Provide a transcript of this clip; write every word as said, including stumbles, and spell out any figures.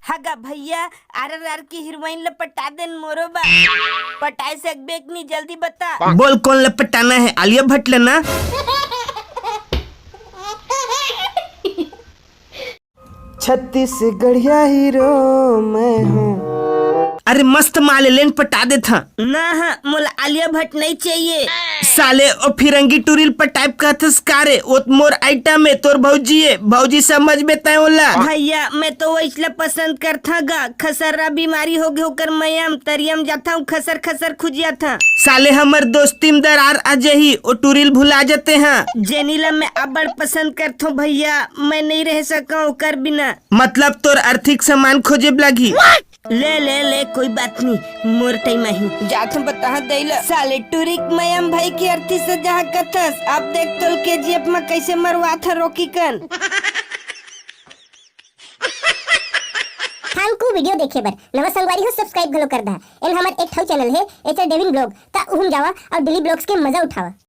हगा भैया, आरआरआर की हीरोइन ल पटा देन मोरो बर। पटाए सकबे कि नहीं, जल्दी बता। बोल, कौन ल पटाना है, आलिया भट्ट ल ना? छत्तीसगढ़िया हीरो मैं हूँ। अरे मस्त माल ए, लेन पटा देथन। ना हा, मोला आलिया भट्ट नहीं चाहिए। साले ओ फिरंगी टूरी ल पटाएब कहथस का रे? ओ त मोर आइटम ए, तोर भौजी ए, भौजी समझबे तैं ओला। भैया, मैं तो वैसला पसंद करथा गा, खसर्रा बीमारी होगे ओकर मया म, तरिया म जाथंव, खसर खसर खुजियाथंव। साले हमर दोस्ती म दरार आ जही, ओ टूरी ल भुला जतेहा। जेनी ल मैं अब्बड़ पसंद करथों भैया, मैं नहीं रह सकंव ओकर बिना। मतलब तोर अर्थी के सामान खोजे बर लागही? ले ले ले, कोई बात नहीं, मोर टाइम आही। जाथंव बताहा देई ल। साले टूरी के मया म भाई के अर्थी सजाहा कथस। अब देख तोल केजीएफ म कैसे मरवाथंव रोकी कन। Thank you video देखे बर। नवा संगवारी हो, subscribe घलो कर दहा। एन हमर एक ठऊ channel हे, एचआर डेविन vlog, त उहू म जावा अउ डेली vlogs के मजा उठावा।